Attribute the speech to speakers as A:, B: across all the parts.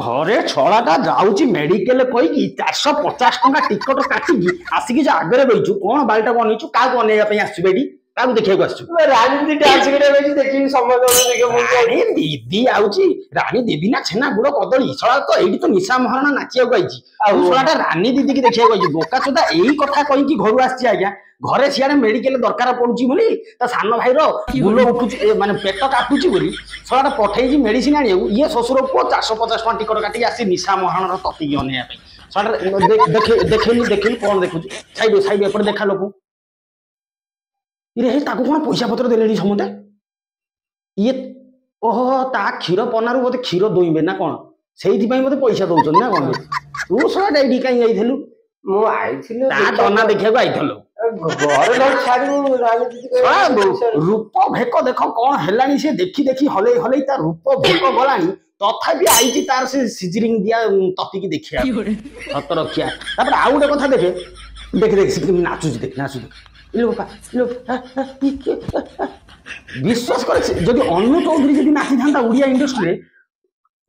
A: ଘରେ ଛଳାଟା ଯାଉଛି ମେଡିକାଲ କହିକି 450 ଟଙ୍କା ଟିକଟ କାଟିକି ଆସିକି ଯୋଉ ଆଗରେ ବଇଛୁ, କଣ ବାଲିଟାକୁ ଅନେଇଛୁ? କାହାକୁ ଅନେଇବା ପାଇଁ ଆସିଛୁ ଏଠି? କାହାକୁ ଦେଖିବାକୁ ଆସିଛୁ?
B: ରାଣୀ ଡ୍ୟାନ୍ସ କରିବାକୁ ଆଇଛି, ଦେଖିବି ସମସ୍ତଙ୍କୁ।
A: ରାଣୀ ଦିଦି ଆଉଛି, ରାଣୀ ଦିଦି ନା ଛେନା ଗୁଡ କଦଳୀ। ଶଳା ତ ଏଇଠି ତ ନିଶା ମହାରଣା ନାଚିବାକୁ ଆଇଛି, ଆଉ ଶଳାଟା ରାନୀ ଦିଦିକି ଦେଖିବାକୁ ଆଇଛି। ବୋକା ଚୋଦା, ଏଇ କଥା କହିକି ଘରୁ ଆସିଛି ଆଜ୍ଞା। ଘରେ ସିଆଡେ ମେଡିକାଲ ଦରକାର ପଡୁଛି ବୋଲି, ତା ସାନ ଭାଇର ଗୁଲ ଉଠୁଛି, ମାନେ ପେଟ କାଟୁଛି ବୋଲି ଶଳାଟା ପଠେଇଛି ମେଡିସିନ ଆଣିବାକୁ। ଇଏ ଶ୍ୱଶୁର ପୁଅ 450 ଟଙ୍କା ଟିକଟ କାଟିକି ଆସି ନିଶା ମହାରଣାର ତତିକି ଅନେଇବା ପାଇଁ। ଶଳାଟା ଦେଖେ, ଦେଖେଇନି, ଦେଖେଇନି, କଣ ଦେଖୁଛୁ? ସାଇଡ ସାଇଡ ଏପଟେ ଦେଖା ଲୋକ। ଇରେ ହେ, ତାକୁ କଣ ପଇସା ପତ୍ର ଦେଲେଣି ସମସ୍ତେ? ଇଏ ଓହୋ, ତା କ୍ଷୀର ପନାରୁ ବୋଧେ କ୍ଷୀର ଦୁଇଁବେ ନା କଣ, ସେଇଥିପାଇଁ ବୋଧେ ପଇସା ଦଉଛନ୍ତି ନା କଣ? ତୁ ଶଳାଟା ଏଇଠି କାହିଁ ଯାଇଥିଲୁ?
B: ମୁଁ ଆଇଥିଲି
A: ତା ଦନା ଦେଖିବାକୁ ଆଇଥିଲୁ।
B: ଘରେ ଛାଡିବୁ ରାଣୀ ଦିଦି।
A: ଶଳା ରୂପ ଭେକ ଦେଖ କଣ ହେଲାଣି। ସେ ଦେଖି ଦେଖି ହଲେଇ ହଲେଇ ତା ରୂପ ଭେକ ଗଲାଣି, ତଥାପି ଆଇଛି ତାର ସେ ସିଜରିଂ ଦିଆ ତତିକି ଦେଖିବା। ସତ ରଖିଆ। ତାପରେ ଆଉ ଗୋଟେ କଥା ଦେଖେ, ଦେଖେ ଦେଖେ, ସେ କେମିତି ନାଚୁଛି ଦେଖେ, ନାଚୁଛି ଦେଖେ। ଇଲୋ ବାପା ଇଲୋ। ବିଶ୍ୱାସ କରେ, ଯଦି ଅନୁ ଚୌଧୁରୀ ଯଦି ନାଚିଥାନ୍ତା ଓଡିଆ ଇଣ୍ଡଷ୍ଟ୍ରିରେ,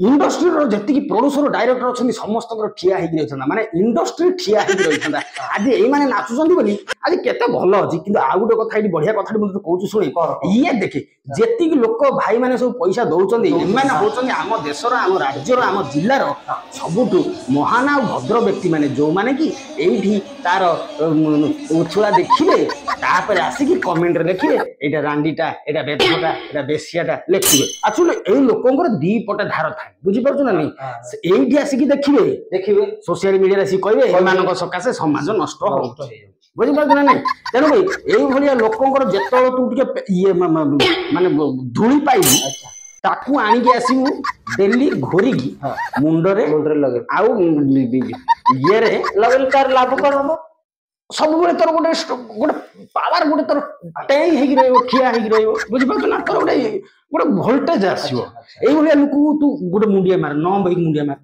A: ଇଣ୍ଡଷ୍ଟ୍ରିର ଯେତିକି ପ୍ରଡ୍ୟୁସର ଡାଇରେକ୍ଟର ଅଛନ୍ତି ସମସ୍ତଙ୍କର ଠିଆ ହେଇକି ରହିଥାନ୍ତା, ମାନେ ଇଣ୍ଡଷ୍ଟ୍ରି ଠିଆ ହେଇକି ରହିଥାନ୍ତା। ଆଜି ଏଇମାନେ ନାଚୁଛନ୍ତି ବୋଲି ଆଜି କେତେ ଭଲ ଅଛି। କିନ୍ତୁ ଆଉ ଗୋଟେ କଥା ଏଇଠି ବଢିଆ କଥାଟି ମୁଁ ତତେ କହୁଛି ଶୁଣି। ଇଏ ଦେଖେ, ଯେତିକି ଲୋକ ଭାଇମାନେ ସବୁ ପଇସା ଦଉଛନ୍ତି, ଏମାନେ ହଉଛନ୍ତି ଆମ ଦେଶର, ଆମ ରାଜ୍ୟର, ଆମ ଜିଲ୍ଲାର ସବୁଠୁ ମହାନ ଆଉ ଭଦ୍ର ବ୍ୟକ୍ତି ମାନେ, ଯୋଉମାନେ କି ଏଇଠି ତାର ଉଛୁଳା ଦେଖିବେ, ତାପରେ ଆସିକି କମେଣ୍ଟରେ ଲେଖିବେ ଏଇଟା ରାଣ୍ଡିଟା, ଏଇଟା ବେଧଟା, ଏଇଟା ବେସିଆଟା ଲେଖିବେ। ଆକ୍ଚୁଆଲି ଏଇ ଲୋକଙ୍କର ଦି ପଟେ ଧାର ଥାଏ, ବୁଝିପାରୁଛୁ ନା ନାଇଁ? ଏଇଠି ଆସିକି ଦେଖିବେ,
B: ଦେଖିବେ,
A: ସୋସିଆଲ ମିଡିଆରେ ଆସିକି କହିବେ, ଏମାନଙ୍କ ସକାଶେ ସମାଜ ନଷ୍ଟ ହଉଛି, ବୁଝିପାରୁଛୁ ନା ନାଇଁ? ତେଣୁ ଏଇଭଳିଆ ଲୋକଙ୍କର ଯେତେବେଳେ ତୁ ଟିକେ ଇଏ ମାନେ ଧୂଳି ପାଇବୁ, ତାକୁ ଆଣିକି ଆସିବୁ ଡେଲି ଘୋରିକି ମୁଣ୍ଡରେ
B: ମୁଣ୍ଡରେ ଲଗେଇ
A: ଆଉ ଇଏରେ
B: ଲଗେଇଲେ ତାର ଲାଭ କଣ ହବ?
A: ସବୁବେଳେ ତୋର ଗୋଟେ ଗୋଟେ ପାୱାର, ଗୋଟେ ତୋର ଟେଇଁ ହେଇକି ରହିବ, ଠିଆ ହେଇକି ରହିବ, ବୁଝିପାରୁଛୁ ନା? ତୋର ଗୋଟେ ଗୋଟେ ଭୋଲ୍ଟେଜ ଆସିବ। ଏଇଭଳିଆ ଲୋକକୁ ତୁ ଗୋଟେ ମୁଣ୍ଡିଆ ମାର, ନମ୍ବ ହେଇକି ମୁଣ୍ଡିଆ ମାର।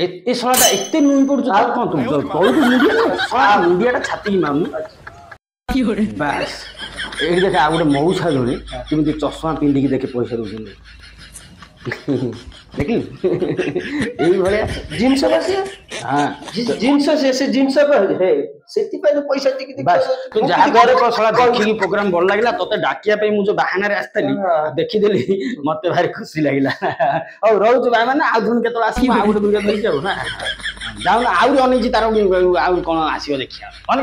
A: ଏ ଶଳାଟା ଏତେ ନୁଇଁ ପଡୁଛୁ, ଆଉ କଣ ତୁ ତଳକୁ ମୁଣ୍ଡିଆ, ଶଳା ମୁଣ୍ଡିଆଟା ଛାତିକି ମାରୁନୁ। ବାସ୍, ଏଇଠି ଦେଖେ, ଆଉ ଗୋଟେ ମଉସା ଜଣେ କେମିତି ଚଷମା ପିନ୍ଧିକି ଦେଖେ ପଇସା ଦଉଛନ୍ତି, ଦେଖିଲୁ? ଏଇଭଳିଆ
B: ଜିନିଷ ବା ସିଏ।
A: ହଁ,
B: ଜିନିଷ ସେ ସେ ଜିନିଷ, ସେଥିପାଇଁ ପଇସା ଟିକେ।
A: ବାସ୍, ତୁ ଯାହା ଘରେ ଶଳା ଦେଖିକି ପ୍ରୋଗ୍ରାମ ଭଲ ଲାଗିଲା। ତତେ ଡାକିବା ପାଇଁ ମୁଁ ଯୋଉ ବାହାନାରେ ଆସିଥିଲି, ଦେଖିଦେଲି, ମତେ ଭାରି ଖୁସି ଲାଗିଲା। ହଉ ରହୁଛୁ ଭାଇ, ମାନେ ଆଉ ପୁଣି କେତେବେଳେ ଆସିବୁ, ଆଉ ଗୋଟେ ଭିଡିଓ ନେଇକି ଆଉ। ଯାଉନ, ଆହୁରି ଅନେଇଛି ତାର, ଆଉ କଣ ଆସିବ ଦେଖିବା। ମନେ